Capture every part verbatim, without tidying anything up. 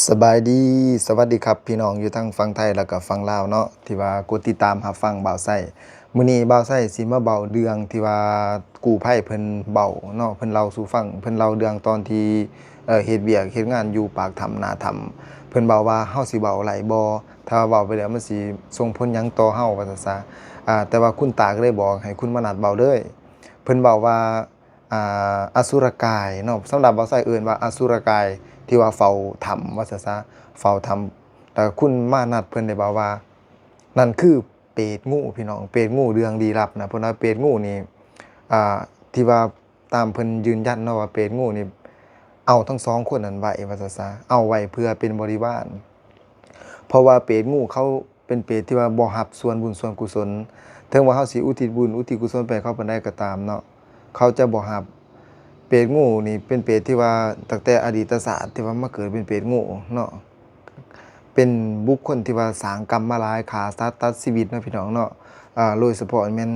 สบายดี สวัสดีครับพี่น้องอยู่ทั้งฝั่งไทยแล้วก็ฝั่งลาวเนาะ ที่ว่ากดติดตามรับฟังบ่าวไซ มื้อนี้บ่าวไซสิมาเว้าเรื่องที่ว่ากู้ภัยเพิ่นเว้าเนาะ เพิ่นเล่าสู่ฟัง เพิ่นเล่าเรื่องตอนที่ เอ่อ เฮ็ดเวียกเฮ็ดงานอยู่ปากถ้ำหน้าถ้ำ เพิ่นเว้าว่าเฮาสิเว้าได้บ่ ถ้าเว้าไปแล้วมันสิส่งผลหยังต่อเฮา ว่าซั่นซะ อ่า แต่ว่าคุณตาก็เลยบอกให้คุณมนัสเว้าเลย เพิ่นเว้าว่า อ่า อสุรกายเนาะ สำหรับบ่าวไซเอิ้นว่าอสุรกายที่ว่าเฝ้าถ้ำ ว่าซั่นซะ เฝ้าถ้ำ แล้วคุณมนัสเพิ่นได้เว้าว่า นั่นคือเปรตงูพี่น้อง เปรตงูเรื่องลี้ลับนะ เพิ่นว่าเปรตงูนี่ อ่า ที่ว่าตามเพิ่นยืนยันเนาะว่าเปรตงูนี่เอาทั้งสองคนนั้นไว้ ว่าซั่นซะ เอาไว้เพื่อเป็นบริวาร เพราะว่าเปรตงูเขาเป็นเปรตที่ว่าบ่รับส่วนบุญส่วนกุศล ถึงว่าเฮาสิอุทิศบุญอุทิศกุศลไปให้เขาปานใดก็ตามเนาะ เขาจะบ่รับ เปรตงูนี่เป็นเปรตที่ว่าตั้งแต่อดีตศาสตร์ที่ว่ามาเกิดเป็นเปรตงูเนาะ เป็นบุคคลที่ว่าสร้างกรรมมาหลาย ฆ่าสัตว์ตัดชีวิตเนาะพี่น้องเนาะ อ่า โดยเฉพาะแม่น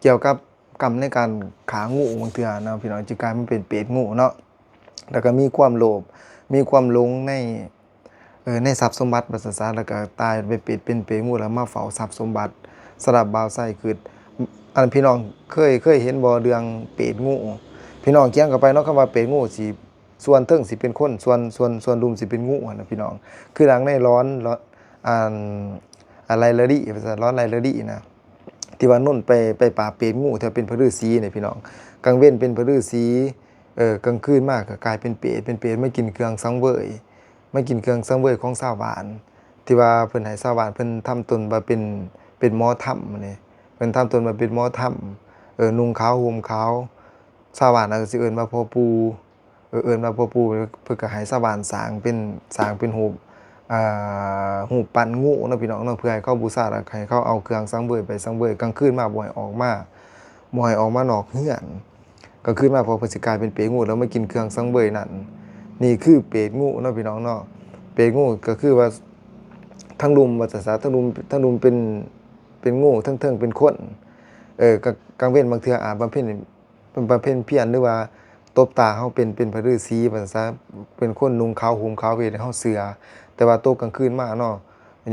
เกี่ยวกับกรรมในการฆ่างูบางเทื่อเนาะพี่น้อง จึงกลายมาเป็นเปรตงูเนาะ แล้วก็มีความโลภ มีความหลงใน เอ่อ ในทรัพย์สมบัติ ว่าซั่นซะ แล้วก็ตายไปเปรตเป็นเปรตงู แล้วมาเฝ้าทรัพย์สมบัติ สำหรับบ่าวไซคือ อันพี่น้องเคย เคยเห็นบ่เรื่องเปรตงู พี่น้องเขียนเข้าไปเนาะ คำว่าเปรตงูสิ ส่วนเทิงสิเป็นคน ส่วน ส่วน ส่วนลุ่มสิเป็นงูหั้นนะพี่น้อง คือดังในหลอน หลอน อัน อะไรละดิ ว่าซั่น หลอนอะไรละดินะ ที่ว่านนท์ไป ไปปราบเปรตงูที่เป็นพระฤาษีเนี่ยพี่น้อง กลางเว้นเป็นพระฤาษี เออ กลางคืนมาก็กลายเป็นเปรต เป็นเปรตมากินเครื่องสังเวย มากินเครื่องสังเวยของชาวบ้าน ที่ว่าเพิ่นให้ชาวบ้านเพิ่นทำตนว่าเป็น เป็นหมอธรรมนี่ เพิ่นทำตนว่าเป็นหมอธรรม เออ นุ่งขาวห่มขาว ชาวบ้านอาจสิเอิ้นว่าพ่อปู่ เออ เอิ้นว่าพ่อปู่ เพิ่นก็ให้ชาวบ้านสร้างเป็น สร้างเป็นรูป อ่า รูปปั้นงูเนาะพี่น้องเนาะ เพื่อให้เขาบูชา แล้วให้เขาเอาเครื่องสังเวยไปสังเวย กลางคืนมาบ่ให้ออกมา บ่ให้ออกมานอกเฮือน กลางคืนมาพอเพิ่นสิกลายเป็นเปรตงู แล้วมากินเครื่องสังเวยนั่น นี่คือเปรตงูเนาะพี่น้องเนาะ เปรตงูก็คือว่าทั้งลุ่ม ว่าซั่นซะ ทั้งลุ่ม ทั้งลุ่มเป็น เป็นงู ทั้งเทิงเป็นคน เออ กลาง กลางเว้นบางเทื่ออาจบำเพ็ญ บำเพ็ญเพียร หรือว่าตบตาเฮาเป็น เป็นพระฤาษี ว่าซั่นซะ เป็นคนนุ่งขาวห่มขาว เฮ็ดให้เฮาเชื่อ แต่ว่าตกกลางคืนมาเนาะ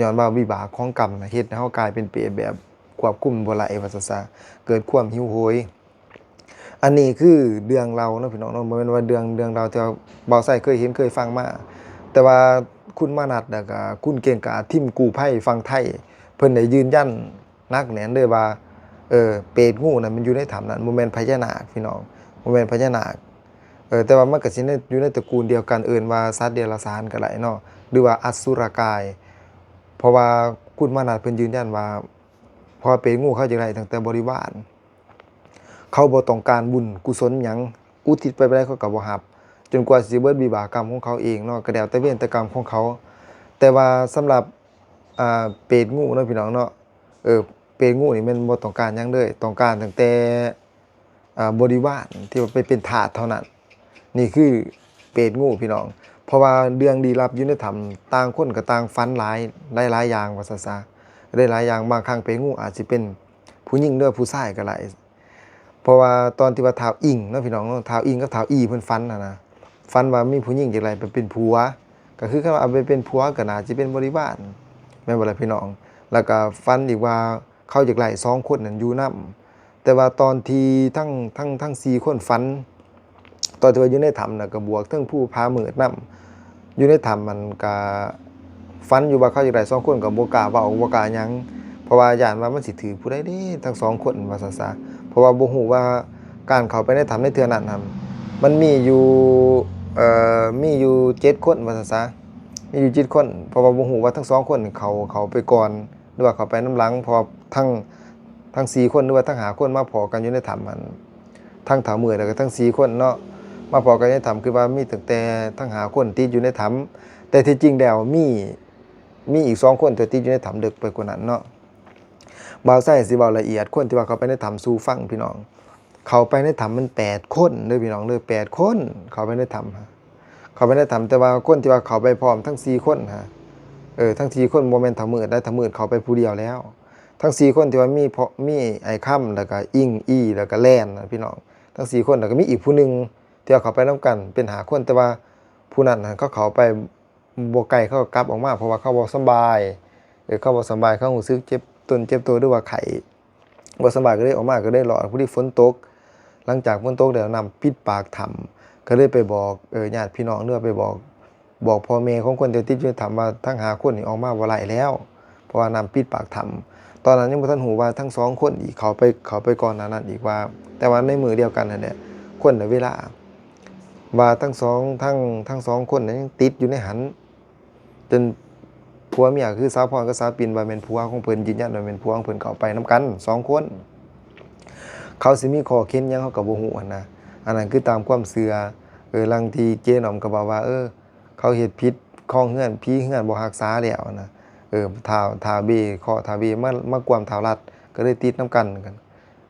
ย้อนว่าวิบากของกรรมน่ะ เฮ็ดให้เฮากลายเป็นเปรตแบบควบคุมบ่ได้ ว่าซั่นซะ เกิดความหิวโหย อันนี้คือเรื่องเล่าเนาะพี่น้องเนาะ บ่แม่นว่าเรื่อง เรื่องเล่าที่ว่าบ่าวไซเคยเห็นเคยฟังมา แต่ว่าคุณมนัสแล้วก็คุณเก่งกาจทีมกู้ภัยฝั่งไทย เพิ่นได้ยืนยันหนักแน่นเลยว่า เออ เปรตงูน่ะมันอยู่ในถ้ำนั้น บ่แม่นพญานาคพี่น้อง บ่แม่นพญานาค เออ แต่ว่ามันก็สิใน อยู่ในตระกูลเดียวกัน เอิ้นว่าสัตว์เดรัจฉานก็ได้เนาะ หรือว่าอสุรกาย เพราะว่าคุณมนัสเพิ่นยืนยันว่า เพราะว่าเปรตงูเขาอยากได้ตั้งแต่บริวาร เขาบ่ต้องการบุญกุศลหยัง อุทิศไปบ่ได้เขาก็บ่รับ จนกว่าสิเบิดวิบากกรรมของเขาเองเนาะ ก็แล้วแต่เวรแต่กรรมของเขา แต่ว่าสำหรับ อ่า เปรตงูเนาะพี่น้องเนาะ เออ เปรตงูนี่แม่นบ่ต้องการหยังเลย ต้องการตั้งแต่ อ่า บริวารที่ว่าไปเป็นทาสเท่านั้น นี่คือเปรตงูพี่น้อง เพราะว่าเรื่องลี้ลับอยู่ในถ้ำ ต่างคนก็ต่างฝันหลาย หลายๆอย่าง ว่าซั่นซะ ได้หลายอย่าง บางครั้งเปรตงูอาจสิเป็นผู้หญิงหรือผู้ชายก็ได้ เพราะว่าตอนที่ว่าท้าวอิงเนาะพี่น้องเนาะ ท้าวอิงกับท้าวอีเพิ่นฝันน่ะนะ ฝันว่ามีผู้หญิงอยากได้ไปเป็นผัว ก็คือคันว่าเอาไปเป็นผัวก็น่าสิเป็นบริวาร แม่นบ่ล่ะพี่น้อง แล้วก็ฝันอีกว่าเขาอยากได้สองคนนั้นอยู่นำ แต่ว่าตอนที่ทั้ง ทั้ง ทั้งสี่คนฝัน ตอนที่ว่าอยู่ในถ้ำน่ะก็บวกทั้งผู้พามืดนำ อยู่ในถ้ำมันก็ฝันอยู่ว่าเขาอยากได้สองคนก็บ่กล้าเว้าบ่กล้าหยัง เพราะว่าย้านว่ามันสิถืกผู้ใดเด้ทั้งสองคนว่าซั่นซะ เพราะว่าบ่ฮู้ว่าการเข้าไปในถ้ำในเทื่อนั้นหั่น มันมีอยู่ เอ่อ มีอยู่เจ็ดคนว่าซั่นซะ มีอยู่เจ็ดคน เพราะว่าบ่ฮู้ว่าทั้งสองคนเขา เขาไปก่อน หรือว่าเข้าไปนำหลัง เพราะว่าทั้ง ทั้งสี่คนหรือว่าทั้งห้าคนมาพ้อกันอยู่ในถ้ำหั่น ทั้งท้าวมืดแล้วก็ทั้งสี่คนเนาะ มาพ้อกันในถ้ำ คือว่ามีตั้งแต่ทั้งห้าคนติดอยู่ในถ้ำ แต่ที่จริงแล้วมี มีอีกสองคนที่ติดอยู่ในถ้ำลึกไปกว่านั้นเนาะ บ่าวไซสิเว้าละเอียดคนที่ว่าเข้าไปในถ้ำสู่ฟังพี่น้อง เข้าไปในถ้ำมันแปดคนเด้อพี่น้องเด้อ แปดคนเข้าไปในถ้ำฮะ เข้าไปในถ้ำ แต่ว่าคนที่ว่าเข้าไปพร้อมทั้งสี่คนฮะ เออ ทั้งสี่คนบ่แม่นท้าวมืดได้ ท้าวมืดเข้าไปผู้เดียวแล้ว ทั้งสี่คนที่ว่ามีพ่อ มีไอ้คำ แล้วก็อิง อี แล้วก็แลนนะพี่น้อง ทั้งสี่คน แล้วก็มีอีกผู้หนึ่งที่ว่าเข้าไปนำกันเป็นห้าคน แต่ว่าผู้นั้นน่ะเขาเข้าไป บ่ไกลเขาก็กลับออกมา เพราะว่าเขาบ่สำบาย เออ เขาบ่สำบาย เขารู้สึกเจ็บตนเจ็บตัว หรือว่าไข้ บ่สำบายก็เลยออกมา ก็เลยรอด พอดีฝนตก หลังจากฝนตกแล้วน้ำปิดปากถ้ำ ก็เลยไปบอก เออ ญาติพี่น้อง หรือว่าไปบอก บอกพ่อแม่ของคนที่ติดอยู่ในถ้ำว่าทั้งห้าคนนี่ออกมาบ่ได้แล้ว เพราะว่าน้ำปิดปากถ้ำ ตอนนั้นยังบ่ทันรู้ว่าทั้งสองคนอีกเข้าไป เข้าไปก่อนหน้านั้นอีกว่า แต่ว่าในมื้อเดียวกันนั่นแหละ คนละเวลา ว่าทั้งสอง ทั้ง ทั้งสองคนน่ะยังติดอยู่ในหั้น จนผัวเมียคือสาวพรกับสาวปิ่นว่าแม่นผัวของเพิ่น ยืนยันว่าแม่นผัวของเพิ่น เข้าไปนำกันสองคน เขาสิมีข้อเข็ญหยังเขาก็บ่ฮู้หั้นนะ อันนั้นคือตามความเชื่อ เออ หลังที่เจ๊หน่อมก็บอกว่า เออ เขาเฮ็ดผิดครองเฮือน ผีเฮือนบ่รักษาแล้วนะ เออ ท้าว ท้าวเบ เคราะห์ท้าวเบมา มากวมท้าวรัฐ ก็เลยติดนำกัน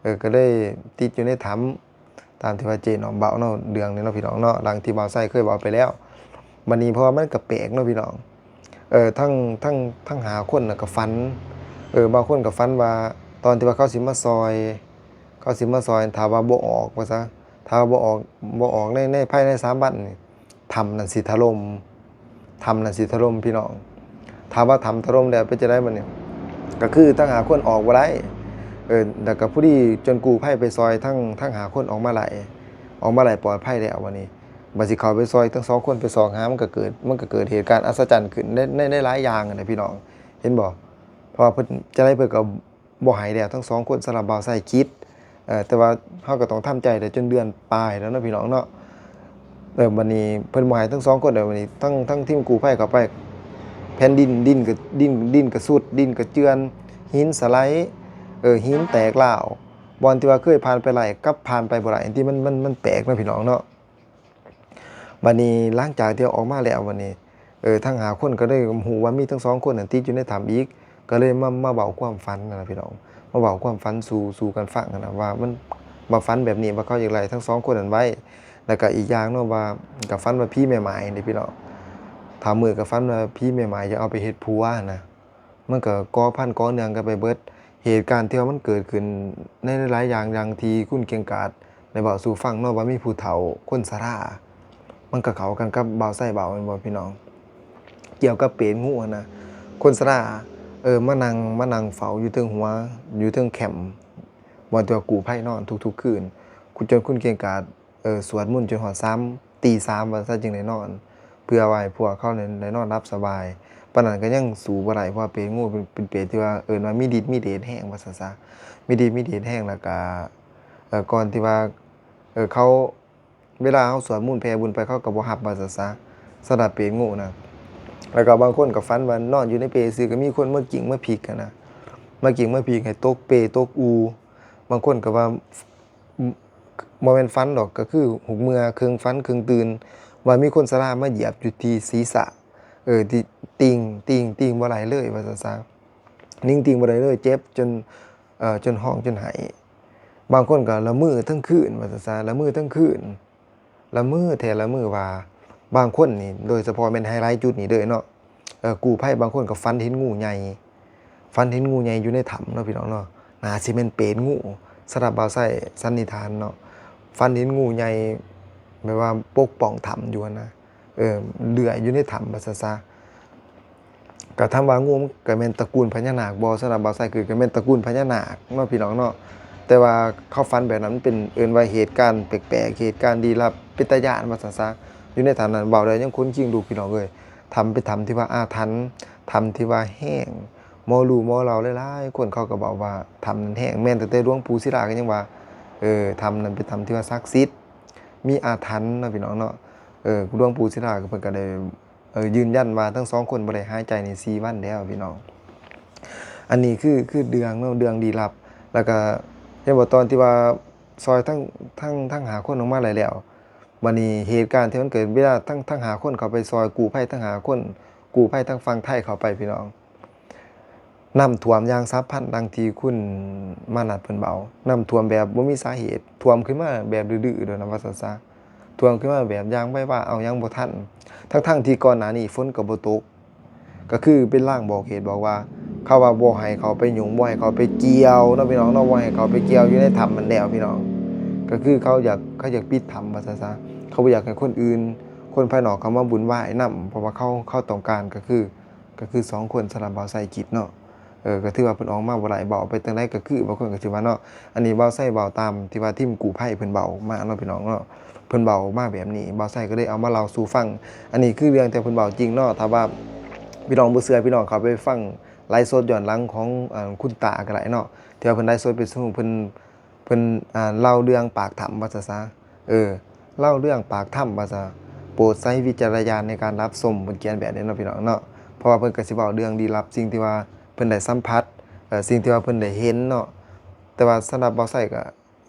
เออ ก็เลยติดอยู่ในถ้ำ ตามที่ว่าเจ๊หน่อมเว้าเนาะ เรื่องนี้เนาะพี่น้องเนาะ หลังที่บ่าวไส้เคยเว้าไปแล้ว บัดนี้เพราะว่ามันก็แปลกเนาะพี่น้อง เออ ทั้ง ทั้ง ทั้งห้าคนน่ะก็ฝัน เออ บางคนก็ฝันว่าตอนที่ว่าเขาสิมาซอย เขาสิมาซอย ถ้าว่าบ่ออกว่าซะ ถ้าว่าบ่ออก บ่ออกใน ในภายในสามวันนี่ ถ้ำนั่นสิถล่ม ถ้ำนั่นสิถล่มพี่น้อง ถ้าว่าถ้ำถล่มแล้วเป็นจั่งใดบัดนี้ ก็คือทั้งห้าคนออกบ่ได้ เออ แล้วก็พอดีจนกู้ภัยไปซอยทั้ง ทั้งห้าคนออกมาได้ ออกมาได้ปลอดภัยแล้วบัดนี้ บัดสิเข้าไปซอยทั้งสองคนไปซอกหา มันก็เกิด มันก็เกิดเหตุการณ์อัศจรรย์ขึ้นใน ใน ในหลายอย่างหั้นนะพี่น้อง เห็นบ่ เพราะว่าเพิ่นจั่งใดเพิ่นก็ บ่ให้แล้วทั้งสองคน สำหรับบ่าวไส้คิด เอ่อ แต่ว่าเฮาก็ต้องทำใจได้จนเดือนปลายแล้วเนาะพี่น้องเนาะ เออ บัดนี้เพิ่นบ่ให้ทั้งสองคน เดี๋ยวบัดนี้ทั้ง ทั้งทีมกู้ภัยเข้าไป แผ่นดิน ดินก็ ดิน ดินก็ซุด ดินก็เจือน หินสไลด์ เออ หินแตกร้าว บ่อนที่ว่าเคยผ่านไปได้กลับผ่านไปบ่ได้ ที่มัน มัน มันแปลกเนาะพี่น้องเนาะ บัดนี้หลังจากที่ออกมาแล้วบัดนี้ เออ ทั้งห้าคนก็เลยฮู้ว่ามีทั้งสองคนนั่นติดอยู่ในถ้ำอีก ก็เลยมา มาเว้าความฝันนั่นล่ะพี่น้อง มาเว้าความฝันสู่ สู่กันฟังนั่นล่ะ ว่ามัน ว่าฝันแบบนี้ ว่าเขาอยากไล่ทั้งสองคนนั้นไว้ แล้วก็อีกอย่างเนาะว่า ก็ฝันว่าผีแม่หมายนี่พี่น้อง ท้าวมืดก็ฝันว่าผีแม่หมายอยากเอาไปเฮ็ดผัวหั้นนะ มันก็ก่อพันก่อเนื่องกันไปเบิด เหตุการณ์ที่ว่ามันเกิดขึ้นในหลายๆอย่าง อย่างที่คุณเก่งกาจได้เว้าสู่ฟังเนาะ ว่ามีผู้เฒ่าคนชรา มันก็เข้ากันกับบ่าวไส้เว้าแม่นบ่พี่น้อง เกี่ยวกับเปรตงูหั้นนะ คนชรา เออ มานั่ง มานั่งเฝ้าอยู่เทิงหัว อยู่เทิงแคมป์ บ่อนที่ว่ากู้ภัยนอนทุกๆคืน คุณ จนคุณเก่งกาจ เออ สวดมนต์จนฮอดสาม ตีสามว่าซะ จึงได้นอน เพื่อว่าให้พวกเขาได้ ได้นอนหลับสบาย ปานนั้นก็ยังสู้บ่ได้ เพราะว่าเปรตงูเป็น เป็นเปรตที่ว่าเอิ้นว่ามีฤทธิ์มีเดชแฮงว่าซั่นซะ มีฤทธิ์มีเดชแฮง แล้วก็ เอ่อ ก่อนที่ว่า เอ่อ เขา เวลาเฮาสวดมนต์แผ่บุญไป เขาก็บ่รับว่าซั่นซะ สำหรับเปรตงูนะ แล้วก็บางคนก็ฝันว่านอนอยู่ในเปรตซื่อ ก็มีคนมากิ้งมาพิกหั้นนะ มากิ้งมาพิกให้ตกเปรตตกอู่ บางคนก็ว่า บ่แม่นฝันดอก ก็คือฮุบเมื่อ ครึ่งฝันครึ่งตื่น ว่ามีคนชรามาเหยียบอยู่ที่ศีรษะ เออ ที่ ติ่ง ติ่ง ติ่งบ่ได้เลยว่าซั่นซะ นิ่งติ่งบ่ได้เลย เจ็บจน เอ่อ จนฮ้องจนไห้ บางคนก็ละเมอทั้งคืนว่าซั่นซะ ละเมอทั้งคืน ละเมอแท้ละเมอว่า บางคนนี่ โดยเฉพาะแม่นไฮไลต์จุดนี้เด้อเนาะ เอ่อ กู้ภัยบางคนก็ฝันเห็นงูใหญ่ ฝันเห็นงูใหญ่อยู่ในถ้ำเนาะพี่น้องเนาะ น่าสิแม่นเปรตงู สำหรับบ่าวไส้สันนิษฐานเนาะ ฝันเห็นงูใหญ่ แบบว่าปกป้องถ้ำอยู่หั้นนะ เออ เลื้อยอยู่ในถ้ำว่าซั่นซะ ก็ถามว่างูมันก็แม่นตระกูลพญานาคบ่ สำหรับบ่าวไส้คือก็แม่นตระกูลพญานาคเนาะพี่น้องเนาะ แต่ว่าเขาฝันแบบนั้นมันเป็น เอิ้นว่าเหตุการณ์แปลกๆ เหตุการณ์ลี้ลับ เป็นตาย้านว่าซั่นซะ อยู่ในถ้ำนั้นเว้าแล้วยังขนคิงลุกพี่น้องเอ้ย ถ้ำเป็นถ้ำที่ว่าอาถรรพ์ ถ้ำที่ว่าแฮง หมอรู้หมอเล่าหลายๆคนเขาก็บอกว่าถ้ำนั้นแฮง แม่นตั้งแต่หลวงปู่ศิลาก็ยังว่า เออ ถ้ำนั้นเป็นถ้ำที่ว่าศักดิ์สิทธิ์ มีอาถรรพ์เนาะพี่น้องเนาะ เออ หลวงปู่ศิลาก็เพิ่นก็ได้ เออ ยืนยันว่าทั้งสองคนบ่ได้หายใจนี่สี่วันแล้วพี่น้อง อันนี้คือ คือเรื่องเนาะ เรื่องลี้ลับ แล้วก็เห็นบ่ตอนที่ว่าซอยทั้ง ทั้ง ทั้งห้าคนออกมาได้แล้ว บัดนี้เหตุการณ์ที่มันเกิด เวลาทั้ง ทั้งห้าคนเข้าไปซอย กู้ภัยทั้งห้าคน กู้ภัยทั้งฝั่งไทยเข้าไปพี่น้อง น้ำท่วมอย่างฉับพลันดังที่คุณมานัดเพิ่นเว้า น้ำท่วมแบบบ่มีสาเหตุ ท่วมขึ้นมาแบบดื้อๆโดยนะว่าซั่นซะ ท่วมขึ้นมาแบบอย่างไวว่าเอาหยังบ่ทัน ทั้งๆที่ก่อนหน้านี้ฝนก็บ่ตก ก็คือเป็นลางบอกเหตุบอกว่า เขาว่าบ่ให้เขาไปยุ่ง บ่ให้เขาไปเกี่ยวเนาะพี่น้องเนาะ บ่ให้เขาไปเกี่ยวอยู่ในถ้ำมันแล้วพี่น้อง ก็คือเขาอยาก เขาอยากปิดถ้ำว่าซั่นซะ เขาบ่อยากให้คนอื่น คนภายนอกเข้ามาวุ่นวายนำ เพราะว่าเขา เขาต้องการก็คือ ก็คือสองคนสำหรับบ่าวไซคิดเนาะ เออ ก็ถือว่าเพิ่นออกมาบ่ได้ เว้าไปจั่งใดก็คือ บางคนก็สิว่าเนาะ อันนี้บ่าวไซเว้าตามที่ว่าทีมกู้ภัยเพิ่นเว้ามาเนาะพี่น้องเนาะ เพิ่นเว้ามาแบบนี้ บ่าวไซก็เลยเอามาเล่าสู่ฟัง อันนี้คือเรื่องที่เพิ่นเว้าจริงเนาะ ถ้าว่าพี่น้องบ่เชื่อ พี่น้องเข้าไปฟังไลฟ์สดย้อนหลังของ เอ่อ คุณตาก็ได้เนาะ ที่ว่าเพิ่นไลฟ์สดไปสู่เพิ่น เพิ่น อ่า เล่าเรื่องปากถ้ำว่าซะซะ เออ เล่าเรื่องปากถ้ำว่าซะ โปรดใช้วิจารณญาณในการรับชม เพิ่นเขียนแบบนี้เนาะพี่น้องเนาะ เพราะว่าเพิ่นก็สิเว้าเรื่องลี้ลับ สิ่งที่ว่าเพิ่นได้สัมผัส เอ่อ สิ่งที่ว่าเพิ่นได้เห็นเนาะ แต่ว่าสำหรับบ่าวไซก็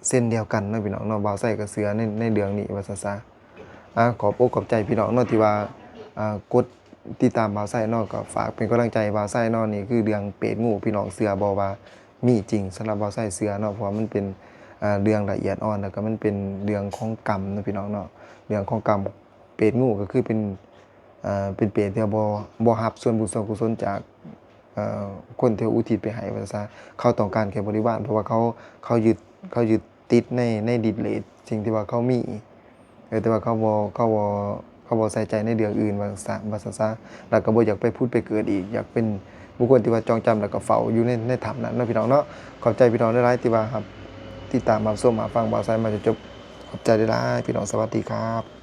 เช่นเดียวกันเนาะพี่น้องเนาะ บ่าวไซก็เชื่อใน ในเรื่องนี้ว่าซะซะ อ่า ขอบอกขอบใจพี่น้องเนาะที่ว่า อ่า กดติดตามบ่าวไซเนาะ ก็ฝากเป็นกำลังใจบ่าวไซเนาะ นี่คือเรื่องเปรตงู พี่น้องเชื่อบ่ว่ามีจริง สำหรับบ่าวไซเชื่อเนาะ เพราะว่ามันเป็น อ่า เรื่องละเอียดอ่อน แล้วก็มันเป็นเรื่องของกรรมเนาะพี่น้องเนาะ เรื่องของกรรม เปรตงูก็คือเป็น อ่า เป็นเปรตที่บ่ บ่รับส่วนบุญส่วนกุศลจาก เอ่อ คนที่อุทิศไปให้ว่าซะ เขาต้องการแค่บริวาร เพราะว่าเขา เขายึด เขายึดติดใน ในดินเลส สิ่งที่ว่าเขามี เออ แต่ว่าเขาบ่ เขาบ่ เขาบ่ใส่ใจในเรื่องอื่นว่าซะ ว่าซะซะ แล้วก็บ่อยากไปผุดไปเกิดอีก อยากเป็นบุคคลที่ว่าจองจำแล้วก็เฝ้าอยู่ใน ในถ้ำนั้นเนาะพี่น้องเนาะ ขอบใจพี่น้องหลายๆที่ว่าครับ ติดตามรับชมรับฟังบ่าวไซมาจนจบ ขอบใจหลายๆพี่น้อง สวัสดีครับ